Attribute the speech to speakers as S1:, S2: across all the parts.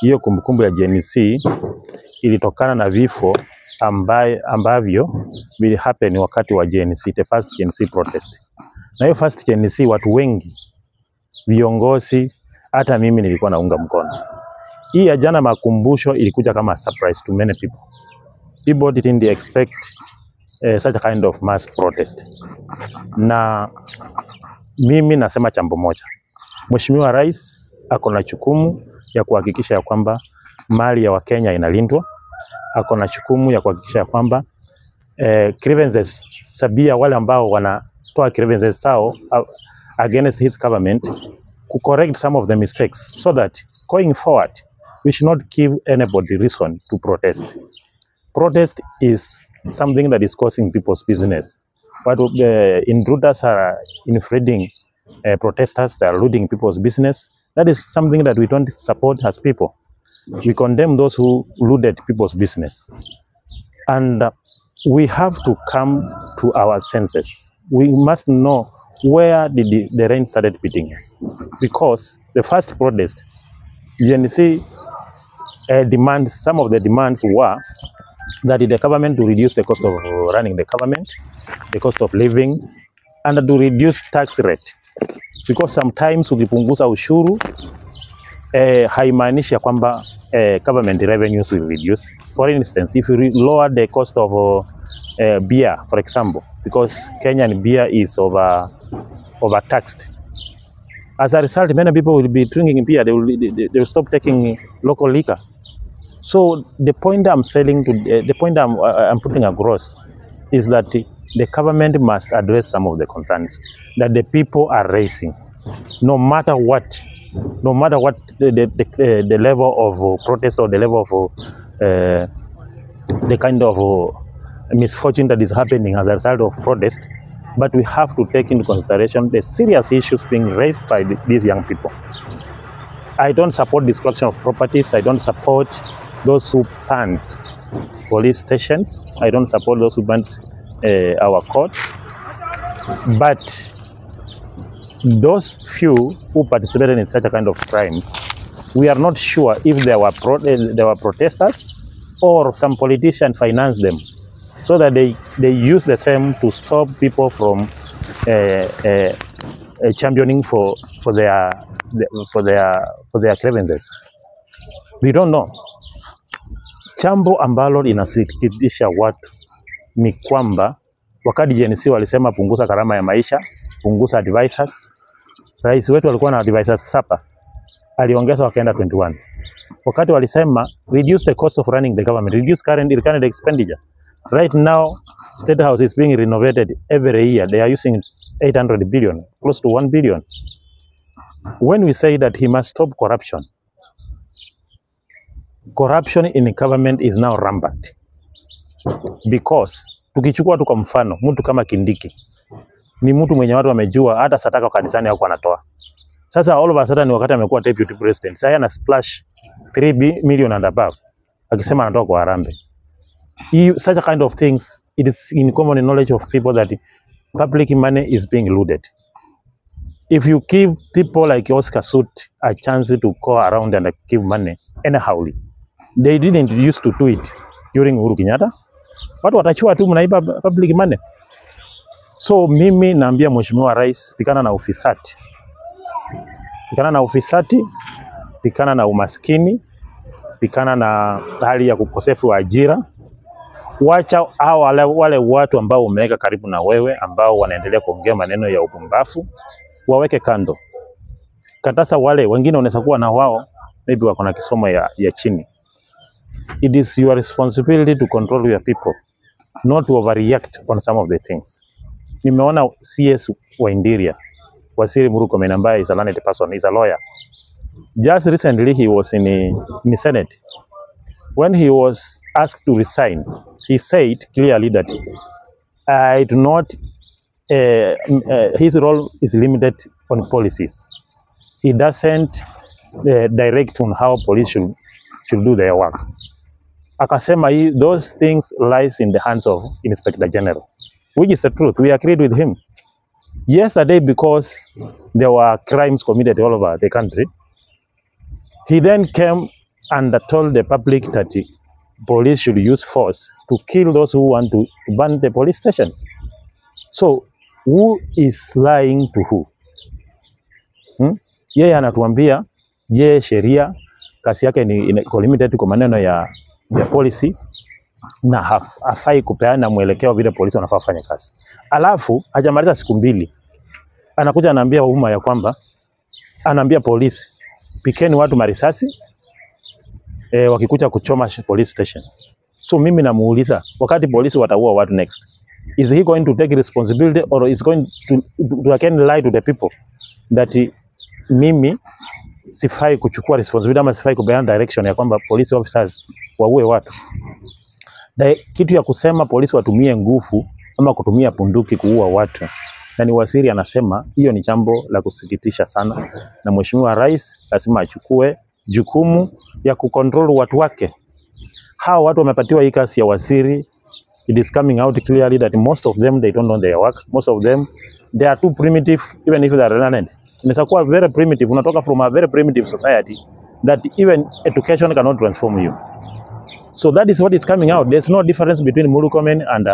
S1: Hiyo kumbukumbu ya Gen Z ilitokana na vifo ambavyo vili happen wakati wa Gen Z, the first Gen Z protest. Na hiyo first Gen Z watu wengi, viongozi, hata mimi nilikuwa naunga mkono. Hii ya jana makumbusho ilikuja kama surprise to many people. People didn't expect such a kind of mass protest. Na mimi nasema jambo moja. Mheshimiwa Rais ako na jukumu ya kuhakikisha ya kwamba mali ya Wakenya inalindwa. Ako na jukumu ya kuhakikisha ya kwamba grievances sabia wale ambao wanatoa grievances zao against his government, to correct some of the mistakes so that going forward we should not give anybody reason to protest. Protest is something that is causing people's business. But the intruders are infringing protesters, they are looting people's business. That is something that we don't support as people. We condemn those who looted people's business. And we have to come to our senses. We must know where did the rain started beating us. Because the first protest, Gen Z demands, some of the demands were that the government to reduce the cost of running the government, the cost of living, and to reduce tax rate. Because sometimes ukipunguza ushuru haimaanishi ya kwamba government revenues will reduce. For instance, if you lower the cost of beer, for example, because Kenyan beer is overtaxed. As a result, many people will be drinking beer. They will stop taking local liquor. So the point I'm selling to, the point I'm putting across is that the government must address some of the concerns that the people are raising, no matter what, no matter what the level of protest or the level of the kind of misfortune that is happening as a result of protest, but we have to take into consideration the serious issues being raised by these young people. I don't support destruction of properties. I don't support those who burnt police stations. I don't support those who burnt our court. But those few who participated in such a kind of crime, we are not sure if they were protesters or some politician financed them so that they use the same to stop people from championing for their grievances. We don't know. Jambo ambalo linasikitisha watu ni kwamba wakati Gen Z walisema punguza gharama ya maisha, punguza advisors, rais wetu alikuwa na advisors 7, aliongeza wakaenda 21. Wakati walisema reduce the cost of running the government, reduce current expenditure. Right now, State House is being renovated every year. They are using 800 billion, close to 1 billion. When we say that he must stop corruption, corruption in government is now rampant. Because tukichukua tu kwa mfano, mtu kama Kindiki ni mtu mwenye watu wamejua hata sadaka kanisani hakuwa anatoa. Sasa all of a sudden wakati amekuwa deputy president, sasa ana splash 3 million and above akisema anatoa kwa harambee. Such a kind of things, it is in common knowledge of people that public money is being looted. If you give people like Oscar Sudi a chance to go around and give money anyhowly, they didn't used to do it during Uhuru Kenyatta. Watu watachua tu mnaiba public money. So mimi naambia Mheshimiwa Rais, pigana na ufisadi, pigana na ufisadi, pigana na umaskini, pigana na hali ya ukosefu wa ajira. Wacha hao wale watu ambao umeweka karibu na wewe ambao wanaendelea kuongea maneno ya upumbavu, waweke kando. Kataza wale wengine, unaweza kuwa na wao maybe wako na kisomo ya chini. It is your responsibility to control your people, not to overreact on some of the things. Nimeona CS wa Interior, Waziri Murkomen, ambaye is a learned person, is a lawyer. Just recently he was in the Senate. When he was asked to resign, he said clearly that I do not, his role is limited on policies. He doesn't direct on how police should do their work. Akasema those things lies in the hands of Inspector General, which is the truth. We agreed with him. Yesterday, because there were crimes committed all over the country, he then came and told the public that the police should use force to kill those who want to burn the police stations. So who is lying to who? Hmm? Yeye anatuambia yeye sheria kazi yake ni iko limited kwa maneno ya policies na hafai kupeana mwelekeo vile polisi wanafaa kufanya kazi. Alafu hajamaliza siku 2 anakuja anaambia umma ya kwamba anaambia polisi pikeni watu marisasi wakikuja kuchoma police station. So mimi namuuliza, wakati polisi wataua watu next, is he going to take responsibility or is going to again lie to the people that mimi sifai kuchukua responsibility ama sifai kupeana direction ya kwamba police officers waue watu? Kitu ya kusema polisi watumie nguvu ama kutumia bunduki kuua watu, na ni waziri anasema hiyo ni jambo la kusikitisha sana, na Mheshimiwa Rais lazima achukue jukumu ya kucontrol watu wake. Hawa watu wamepatiwa hii kazi ya waziri. It is coming out clearly that most of them, they don't know their work. Most of them, they are too primitive, even if they are learned. Inaweza kuwa very primitive, unatoka from a very primitive society that even education cannot transform you. So that is what is coming out. There's no difference between Murkomen and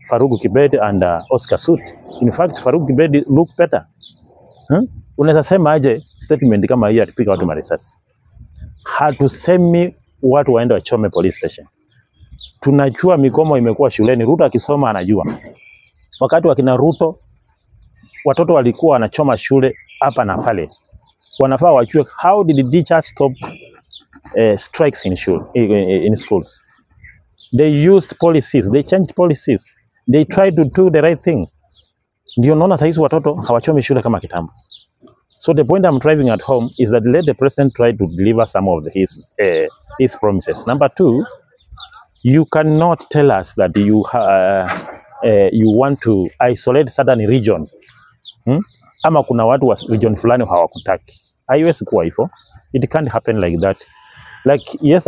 S1: Farouk Kibet and Oscar Sut. In fact, Farouk Kibet look better. Huh? Unaweza sema aje statement kama hiyo atipiga watu marisasi? Hatusemi watu waende wachome police station. Tunajua migomo imekuwa shuleni. Ruto akisoma anajua. Wakati wa kina Ruto watoto walikuwa wanachoma shule hapa na pale. Wanafaa wajue how did the teachers stop strikes in schools. They used policies, they changed policies. They tried to do the right thing. Ndio naona saizi watoto hawachomi shule kama kitambo. So the point I'm driving at home is that let the president try to deliver some of his promises. Number two, you cannot tell us that you want to isolate certain region. Ama kuna watu wa region fulani hawakutaki. Haiwezi kuwa hivyo. It can't happen like that. Like yes,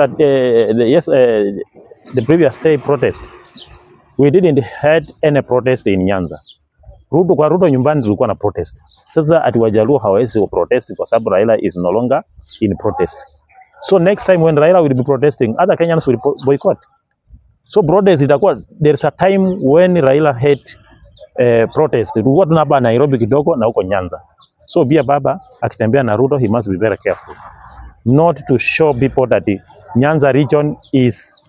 S1: yes, the previous day protest, we didn't had any protest in Nyanza. Ruto kwa Ruto nyumbani tulikuwa na protest. Sasa ati Wajaluo hawawezi ku protest kwa sababu Raila is no longer in protest. So next time when Raila will be protesting, other Kenyans will boycott. So protest itakuwa, there is a time when Raila had protest. Tulikuwa tuna hapa Nairobi kidogo na huko Nyanza. So pia baba akitembea na Ruto, he must be very careful not to show people that the Nyanza region is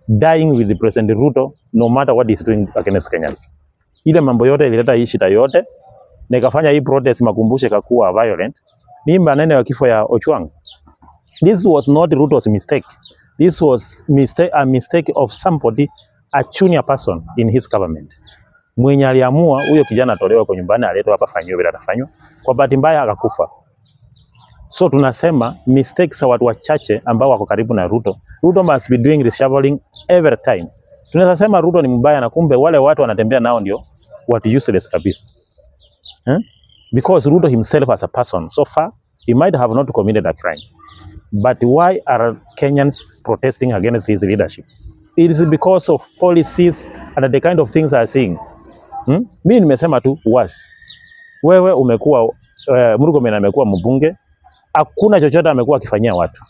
S1: dying with the President Ruto no matter what he's doing against Kenyans. Ile mambo yote ilileta hii shida yote na ikafanya hii protest makumbusho ikakuwa violent. Ni maneno ya kifo ya Ojwang. This was not Ruto's mistake. This was a mistake of somebody, a junior person in his government. Mwenye aliamua huyo kijana atolewe kwa nyumbani aletwe hapa fanyiwe bila atafanywa. Kwa bahati mbaya akakufa. So tunasema mistakes za watu wachache ambao wako karibu na Ruto. Ruto must be doing reshuffling every time. Tunaweza sema Ruto ni mbaya na kumbe wale watu wanatembea nao ndio watu useless kabisa. Eh? Because Ruto himself as a person, so far, he might have not committed a crime. But why are Kenyans protesting against his leadership? It is because of policies and the kind of things are seeing. Mi nimesema tu was. Wewe umekuwa Murkomen amekuwa mbunge, hakuna chochote amekuwa akifanyia watu.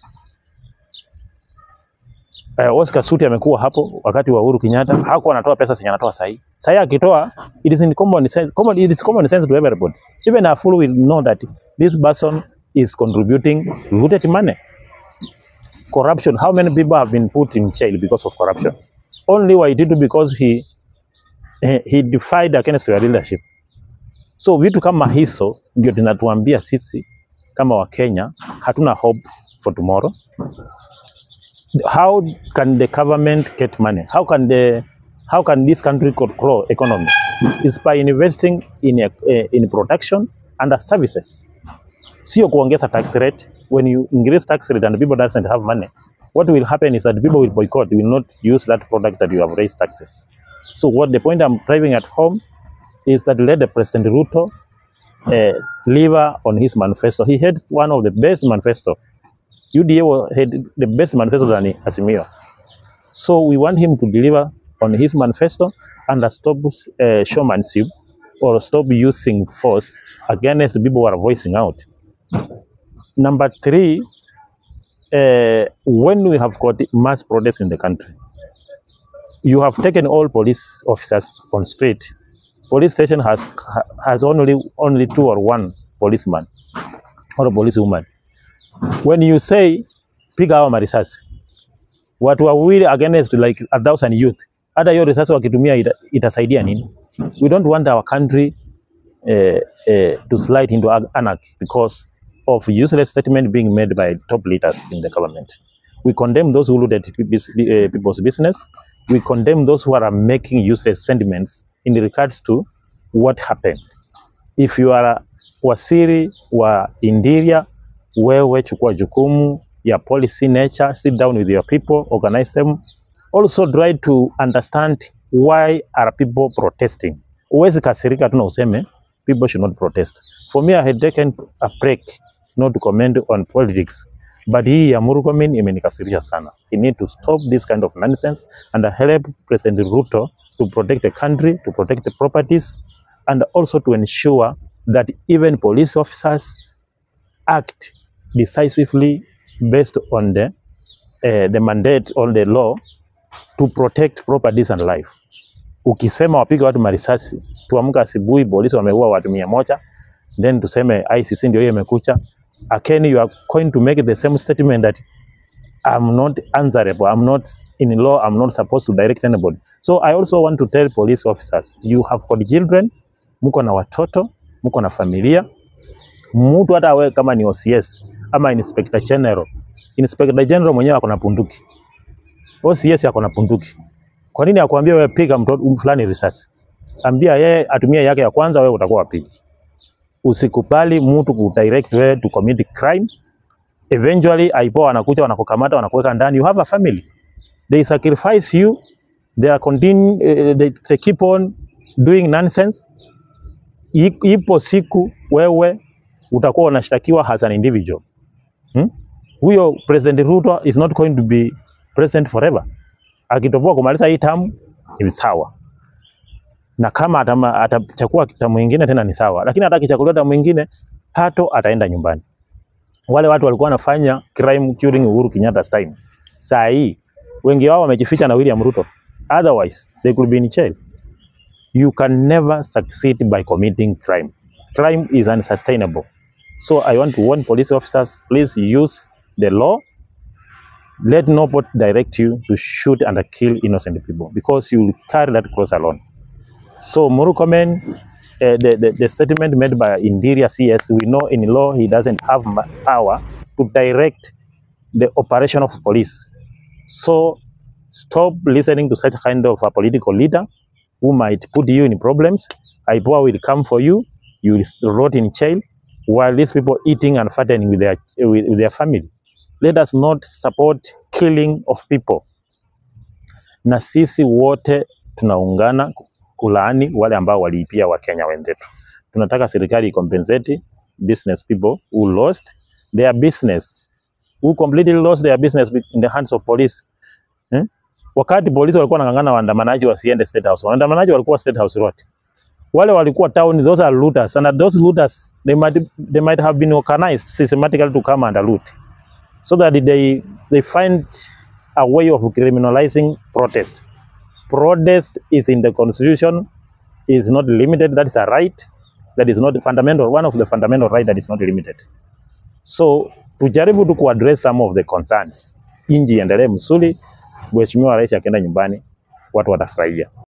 S1: Oscar Sudi amekuwa hapo wakati wa Uhuru Kenyatta, hakuwa anatoa pesa zenye anatoa sahi. Sahi akitoa, it is in common sense, it is common sense to everybody. Even a fool will know that this person is contributing looted money. Corruption, how many people have been put in jail because of corruption? Only Waititu because he defied against your leadership. So vitu kama hizo ndio tunatuambia sisi kama Wakenya hatuna hope for tomorrow. How can the government get money? How can this country grow economy? It's by investing in production and services. Sio kuongeza tax rate. When you increase tax rate and people doesn't have money, what will happen is that people will boycott, will not use that product that you have raised taxes. So what the point I'm driving at home is that let the President Ruto deliver on his manifesto. He had one of the best manifesto. UDA had the best manifesto than Azimio. So we want him to deliver on his manifesto and stop showmanship or stop using force against the people who are voicing out. Number three, When we have got mass protests in the country, you have taken all police officers on street. Police station has only two or one policeman or a policewoman. When you say piga hao marisasi, watu wawili against like 1,000 youth, hata hiyo risasi wakitumia itasaidia nini? We don't want our country to slide into anarchy because of useless statement being made by top leaders in the government. We condemn those who looted people's business. We condemn those who are making useless sentiments in regards to what happened. If you are waziri wa Interior, wewe chukua jukumu ya policy nature, sit down with your people, organize them. Also try to understand why are people protesting. Huwezi kasirika tu na useme people should not protest. For me, I had taken a break not to comment on politics. But hii ya Murkomen imenikasirisha sana. He need to stop this kind of nonsense and help President Ruto to protect the country, to protect the properties, and also to ensure that even police officers act decisively based on the mandate or the law to protect properties and life. Ukisema wapige watu marisasi, tuamka asubuhi polisi wameua watu 100, then tuseme ICC ndio hiyo imekucha. Again, you are going to make the same statement that I'm not answerable, I'm not in law, I'm not supposed to direct anybody. So I also want to tell police officers, you have got children, mko na watoto, mko na familia. Mtu hata wewe kama ni OCS ama Inspector General, Inspector General mwenyewe ako na bunduki, OCS ako na bunduki. Kwa nini akwambia wewe piga mtoto fulani risasi? Ambia yeye atumie yake ya kwanza, wewe utakuwa wa pili. Usikubali mtu kudirect wewe to commit crime. Eventually IPOA wanakuja, wanakukamata, wanakuweka ndani. You have a family. They sacrifice you. They are continue, they keep on doing nonsense. Ipo siku wewe utakuwa unashtakiwa as an individual. Huyo President Ruto is not going to be president forever. Akitoboa kumaliza hii term ni sawa, na kama atachukua term mwingine tena ni sawa, lakini hata akichaguliwa term mwingine pato ataenda nyumbani. Wale watu walikuwa wanafanya crime during Uhuru Kenyatta's time, saa hii wengi wao wamejificha na William Ruto, otherwise they could be in jail. You can never succeed by committing crime. Crime is unsustainable. So I want to warn police officers, please use the law. Let nobody direct you to shoot and kill innocent people because you will carry that cross alone. So Murkomen, the statement made by Interior CS, we know in law he doesn't have power to direct the operation of police. So stop listening to such kind of a political leader who might put you in problems. IPOA will come for you. You will rot in jail while these people eating and fattening with their family. Let us not support killing of people. Na sisi wote tunaungana kulaani wale ambao waliibia Wakenya wenzetu. Tunataka serikali compensate business people who lost their business, who completely lost their business in the hands of police. Eh? Wakati polisi walikuwa wanang'ang'ana waandamanaji wasiende State House, waandamanaji walikuwa State House Road. Wale walikuwa town, those are looters, and those looters, they might have been organized systematically to come and loot so that they find a way of criminalizing protest. Protest is in the constitution, is not limited. That is a right that is not fundamental, one of the fundamental right that is not limited. So tujaribu tu kuaddress some of the concerns, nchi iendelee mzuri. Mheshimiwa Rais akienda nyumbani, watu watafurahia.